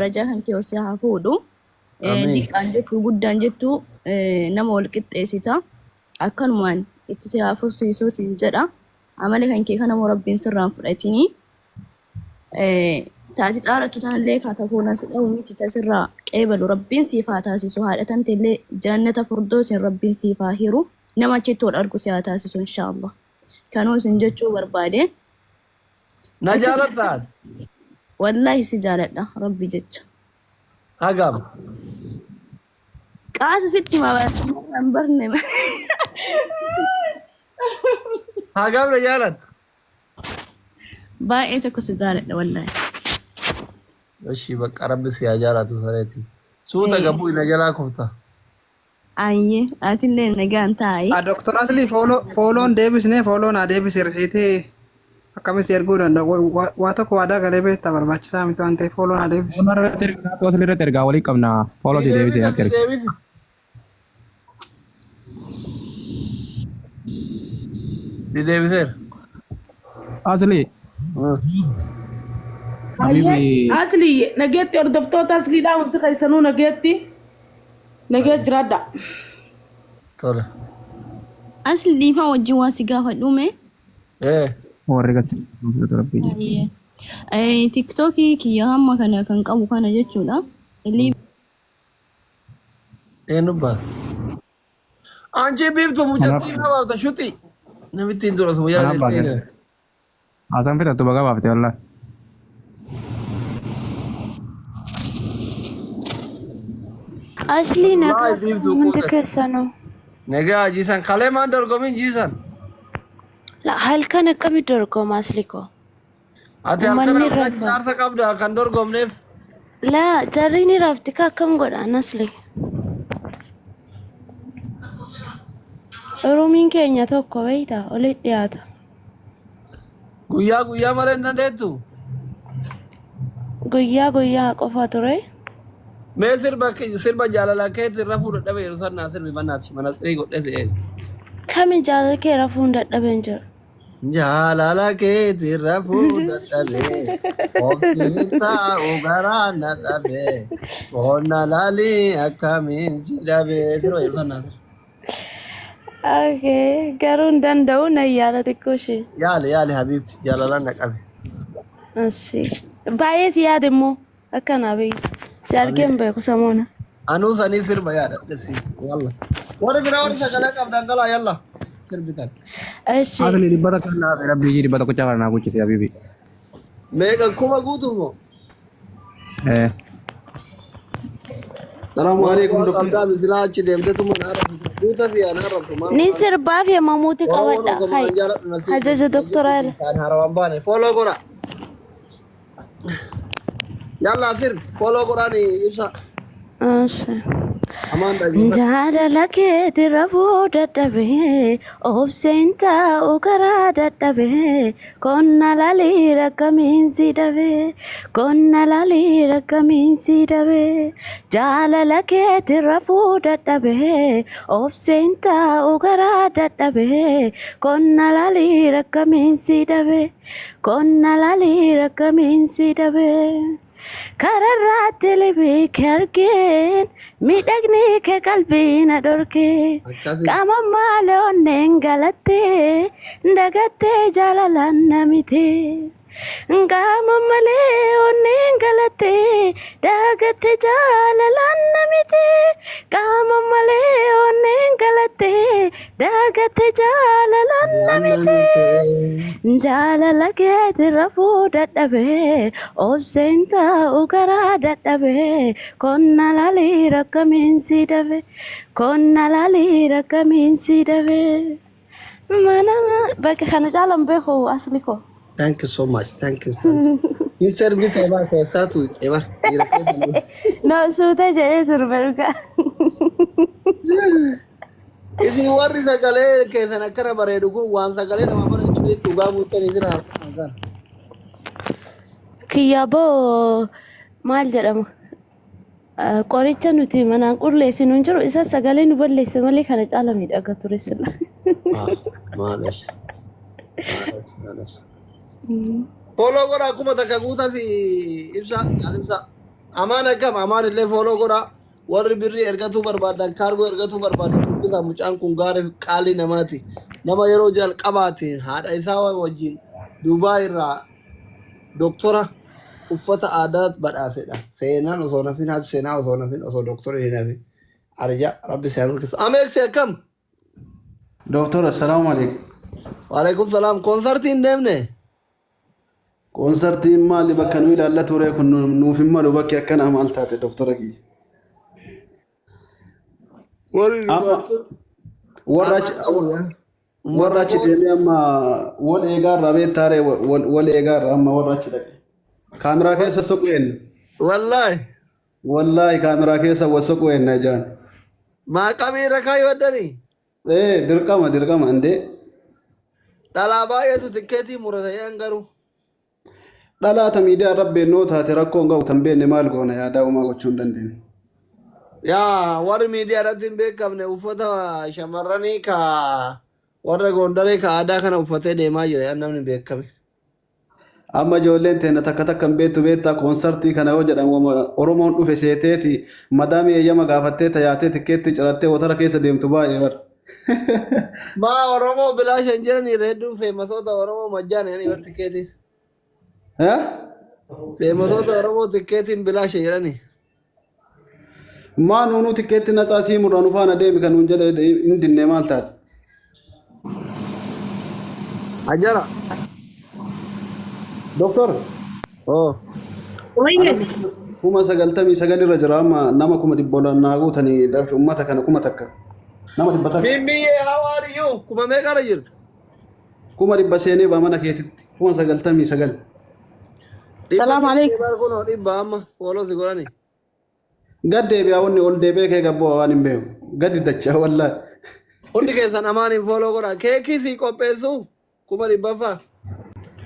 Darajaa kan kee ol si haa fuudhu. Amiin. Diqqaan jettu guddaan jettu nama wal qixxeessita. Akkanumaan itti si haa fufsiisuu siin jedha. Amala kan kee kana immoo Rabbiin sirraan fudhatini. Taati xaarattu tanallee kaa ta fuulaan si dhahu miti ta sirraa qeebalu Rabbiin siif haa taasisu. Haadha tanteellee jannata furdoosin Rabbiin siif haa hiru. Nama achitti wal argu si haa taasisu inshaallah. Kanuma isin jechuu barbaade. Na Akkas jaalattaa? wallaahi si jaaladha Rabbi jecha. Hagam? Qaasa sitti himaa bara hin barne. Hagam na jaalatta? Baay'ee tokko si jaaladha wallaahi. Eshi bakka rabbi si haa jaalatu sareetti. Suuta gabuu na jalaa kufta. Ayyee atillee nagaan taa'i. A Dr. Asli follow follown deebisnee follow naa deebise risiitii akkamitti erguu danda'u waa tokko waadaa galee beektaa barbaachisaa miti waan ta'eef follow naa deebise. Follow irratti ergaa toosli irratti ergaa walii qabna. Follow Si si deebisee deebisa natti si ergi. deebisa. Si deebiseera. Asli Hayyee Habibi asli nageetti hordoftoota asliidhaa hundi keessanuu nageetti nagee jiraadha. Tole. Asli dhiifama wajjin waa si gaafadhu mee. Eh. warri gasi fudhatu rabbii jedhe. Ayyee. Tiktookii kiyya hamma kana kan qabu kana jechuudha. Liiv Eenyu baasa? Anchi biiftu Kanaaf mucattii maa baafta shuxi. Namittiin dura osuma jala kanaaf deemtee baase. ilaali. Haasaan fixattu baga baafte wallahi. Aslii nagaa Wallaahi biiftuu hundi quuqas. keessanuu. Nagaa jiisan kalee maan dorgomin jiisan. La halkan akkami dorgoma asli koo. Ati halkan Uummanni halkan rafa. jaarsa qabda kan dorgomneef. La jarri ni rafti ka akkam godhaan asli. Ruumiin keenya tokko beeyta olitti dhiyaata. Guyyaa guyyaa malee hin dandeettu. Guyyaa guyyaa qofa ture. Mee sirba sirba jaalala keetti rafuu dadhabe yeroo san naa sirbi mannaati manatsirii godhee si eega. Kami jaalala kee rafuun dadhabeen jira. Jaalala keetti rafuu dadhabe obsiin taa'u garaa na dhabe qonna laalii akkamiin si dhabe sirba yeroo san naa sirbi. Okay, garuu hin danda'u nan yaala xiqqoo ishee. Yaali yaali habiibti jaalalaan na qabe. Asi. Baay'ee si yaade immoo akka naa beektu. Si argee hin beeku samoona. Anuu sanii sirba yaada. Yalla. Warri biraa warri sagalee qabdan galaa yalla. Sirbitan. Eshi. Asli dhibba takka naa fi rabbii dhibba tokkicha kana naa guchise habibi. Meeqa kuma guutuu moo? Eh. Salaamu Waan alaikum bu'aa doktor. qabdaa misilaa achi deemteetuma na arrabsitu. Guuta fi ana arrabsu maal Nin maal. sirbaa fi mamuuti Oromoon qabadha. osoo Hay. maan jaaladhu na Ajaja na doktoraa irra. jibbisiisaan haarawaan baane. Follow godha. Yalla sirbi. Follow godhaan ibsa. Eshi. Amaan dhaggeeffadhu. Jaalala keeti rafuu dadhabee obseen taa'u karaa dadhabee Konna lalii rakkamiin si dhabee Konna lalii rakkamiin si dhabee Jaalala keeti rafuu dadhabee Obseen taa'u garaa dadhabee Konna lalii rakkamiin si dhabee Konna lalii rakkamiin si dhabee Kararraatti libii kee argeen miidhagni kee qalbii na dhorke. Akkasi. Qaama maalee onneen galattee dagattee jaalalaan na mite. Qaama malee onneen galattee dagattee jaalalaan na mite. Qaama malee onneen galattee dagattee jaalalaan na mite. Jaalala keeti rafuu dadhabee obseen taa'u garaa dadhabee konna lalii rakkamiin si dabe konna lalii rakkamiin si dabe. Mana bakka kana caalan beeku asli koo. Thank you so much. Thank you. Thank you. Hin sirbite bar keessaa tuuce bar. Dhiira keessa nu. No suuta jedhee sirba dhugaa. Isin warri sagalee keessan akkana bareedu kun waan sagalee nama bareechu dhugaa buutan isin harka kan. Kiyya boo maal jedhama? Qoricha nuti manaan qulleessinu hin jiru isa sagalee nu balleesse malee kana caala miidhaga ture sila. Maalesh. Maalesh. Maalesh. Follow godhaa 1000 guutaa fi ibsa jaal ibsa. Amaan akkam amaan illee follow godhaa. Warri birrii ergatuu barbaadan kaargoo ergatuu barbaadan dubbisa mucaan kun gaarii qaalii namaati. Nama yeroo jalqabaati haadha isaa wajjin Dubaay irraa doktora uffata aadaa badhaasedha. Seenaan osoo nafin haati seenaa osoo nafin osoo doktora hin hafin. Arja rabbi si haa milkeessu. Ameeksi akkam? Doktor, assalaamu alaikum. Waalaikum salaam. Koonsartii hin deemne? Koonsartiin maali bakka nu ilaallatu ree kun nuuf hin malu bakki akkanaa maal taate doktora kiyya. Warri Amma warra achi qabu yaa. warra achi deemee amma wal eegaarra beektaa ree wal eegaarra amma warra achi dhaqe. Kaameraa keessa soqu eenna. Wallaahi. Wallaahi kaameraa keessa wal soqu eenna ijaan. Maaqabii irra kaayyoo Ee dirqama dirqama indee. Dhalaa baay'eetu tikkeetii murata jedhan garuu. Dhalaata miidiyaa irra beennoo taate rakkoo hin qabu tan beenne maal goona yaadaa uumaa gochuu hin dandeenye. Yaa warri miidiyaa irratti hin beekamne uffata shamarranii ka warra Gondaree ka aadaa kana uffatee deemaa jira yaa namni beekame. Amma ijoolleen teenya takka takka hin beektu beektaa koonsartii kana yoo jedhamu Oromoon dhufe seeteeti madaamii eeyyama gaafattee tayaatee tikkeetti cirattee wotara keessa deemtu baay'ee bara. Maa Oromoo bilaasha hin jiranii hedduun famousoota Oromoo majjaan jedhanii bar tikkeetiin. Eh? Famousoota Oromoo tikkeetiin bilaasha jedhanii. Maa nuunuu tikkeetti natsaa sii murraa nu faana deemi kan nuun jedhe hin dinne maal taate? Ajara. Doktor. Oh. 99,000 irra jira amma nama 100,000 naa guutanii lafi uummata kana 1,000. Nama 100. Mimmiyyee how are you? Kuma meeqarra jirtu? 100,000 seenee baa mana keetitti 99,000. Salaam alaikum. Kunoo dhibba amma follow si godhani. Gad deebi'aa wanni ol deebi'ee kee gabboo waan hin beeku. Gadi dachaa wallaahi. Hundi keessan amaaniin follow godha. Keekii si qopheessu 100,000ffaa.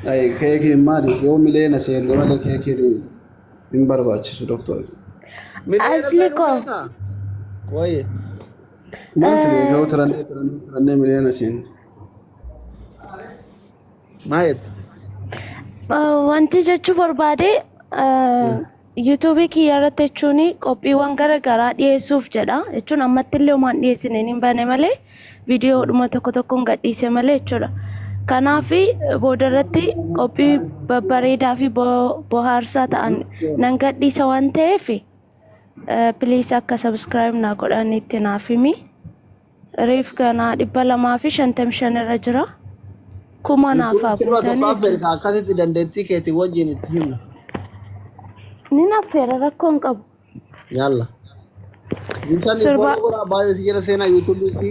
Ay keekiin maali yoo miliyoona seenne malee keekiin hin barbaachisu doktor. Miliyoona Asli seenuu koo. beekaa? Wayye. Maaltu beeka yoo tirannee tirannee tirannee miliyoona seenne. Maa jette? Wanti jechuu barbaade YouTubeii kiyya irratti jechuun qophiiwwan gara garaa dhiyeessuuf jedha. Jechuun ammatti illee homaan dhiyeessine hin bane malee viidiyoodhuma tokko tokkoon gadhiise malee jechuudha. Kanaaf booda irratti qophii babbareedaa fi bohaarsaa ta'an nan gadhiisa waan ta'eef please akka subscribe naa godhan itti naaf himi. Reef ganaa 255 irra jira. 1,000 naaf haa Sirba tokko buutanii affeeri ka akkasitti dandeettii keetii wajjin itti himna. Ni affeera rakkoo hin qabu. Yalla. Jinsani Sirba follow godhaa baay'ee si jala seenaa YouTubeii fi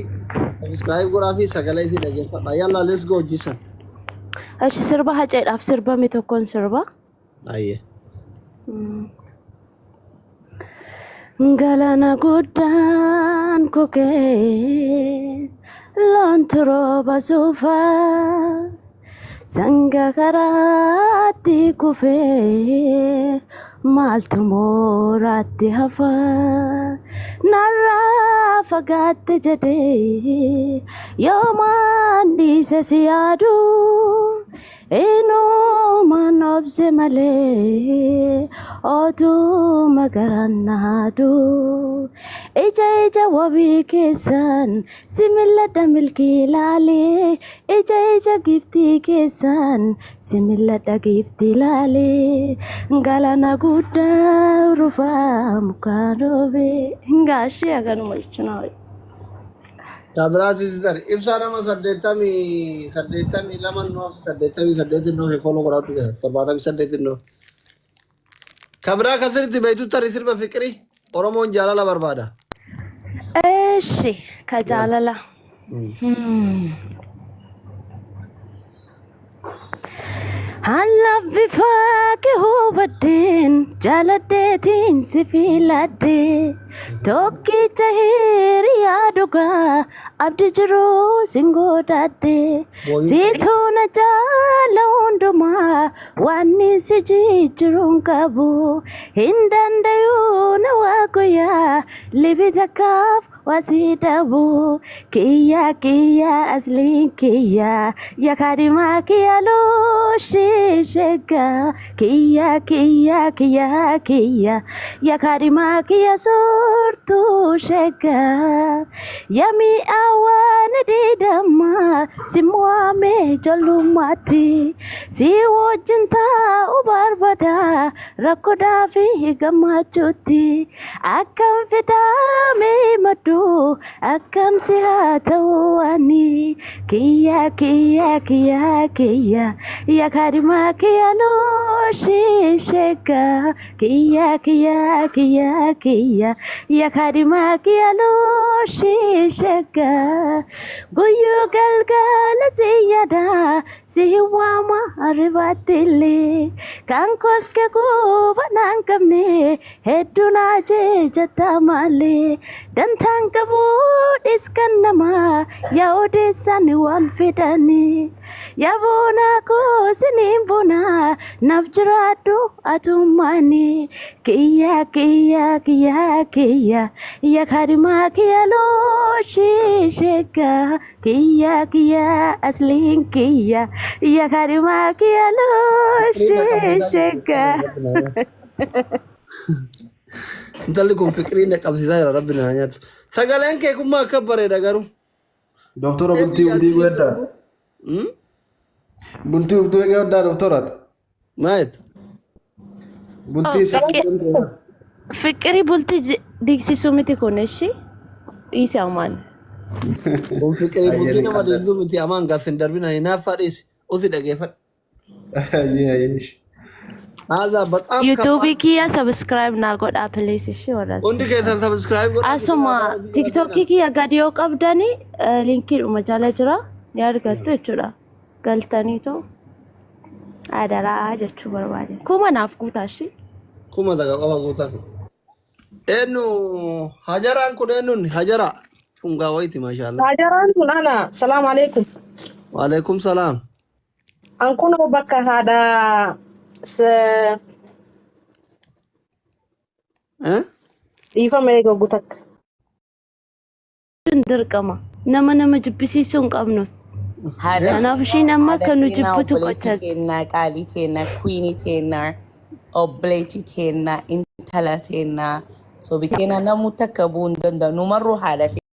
subscribe godhaa fi sagalee isii dhaggeeffadha. Yalla let's go Jisan. Achi sirba haceedhaaf sirbame tokkoon sirba. Ayyee. Galaana guddaan kukee loontu rooba suufaa sanga karaatti kufee maaltu mooraatti hafa narraa fagaatte jedhee yoomaan dhiise si yaadu inumaan obse malee otuma garaan naadu ija ija wabii keessan si milladha milkii ilaalee ija ija giftii keessan si milladha giftii ilaalee galaana guddaa rufaa mukaan roobee gaashee haganuma jechuun. Tabiraati sisan ibsaa nama 82 nuuf 88 nuuf follow godhaa dhufe 78 nuuf. Kabiraa kasirti beektu tarii sirba fiqirii Oromoon jaalala barbaada. Eeshi ka jaalala. Haalaaf bifa kee hubadheen jaaladheetiin si filadhe tokkicha hiriyaa dhugaa abdi jiruu sin godhadhe siituu na jaala hundumaa waan si jijjiiruun qabu hin dandayuu na waa guyyaa libi takkaaf. waa si dhabu. Kiyya kiyya asliin kiyya ya kaadhimaa kiyya looshee sheeggaa. Kiyya kiyya kiyya kiyya ya kaadhimaa kiyya soortuu sheeggaa. Ya mi'aawaan didamma si mo'ame ijoollummaatti si wajjin taa'u barbada rakkoodhaa fi gammachuutti akkam fixaame maddu akkam si haa ta'u ani kiyya kiyya kiyya kiyya ya kaadhimaa kiyya looshee sheeggaa. Kiyya kiyya kiyya kiyya ya kaadhimaa kiyya looshee shaggaa guyyuu galgala si yaada si waama arribaattillee kan koske quba naan qabne hedduu naa jeejata malee dantaan qabu dhiskan namaa yaa odeessan waan fedhanii. Yaa boonaa koo siniin boonaa naaf jiraadhu atummaani kiyya kiyya kiyya kiyya ya kaadhimaa kiyya looshii sheeggaa kiyya kiyya asliin kiyya ya kaadhimaa kiyya looshii sheeggaa. Intalli kun fiqirii na qabsiisaa jira rabbi na nyaatu. Sagaleen kee kun maa akka bareeda garuu. Doktora bultii uf diiguu heddaa. Bultii uf diiguu heddaa doktorat. Maayit. Bultii isa Fiqirii bultii diigsisuu miti kun ishi dhiisi amaan. Kun fiqirii bultii nama diigsuu miti amaan gaaf hin darbina hinaaffaa dhiisi. Usi dhageeffadhu. Ayyee ayyee. Haadha baqaam Yuutuubii kiyya subscribe naa godhaa please ishii warra Hundi keessan subscribe godhaa. Asuma tiktookii kiyya gadi yoo qabdani linkiidhuma jala jira ni argattu jechuudha. Galtaniitu adaraa jechuu barbaade. Kuma naaf guutaa ishii. 1000 qofa guutaa. Eenyu hajaraan kun eenyuun hajaraa fungaa wayiiti maashaallah. Hajaraan tun ana. Salaamu alaikum. Waalaikum salaam. An kunoo bakka haadha Eh? dhiifama eega takka. Jechuun dirqama. Nama nama jibbisiisuu hin qabnu. Haadha Kanaaf seenaa, ishiin amma haadha akka nu seenaa jibbitu obboleettii qochatti. teennaa, qaalii teennaa, queenii teennaa, obboleettii teennaa, intala teennaa. So bikkeena namuu takka bu'uu hin danda'u. Numarruu haadha seenaa.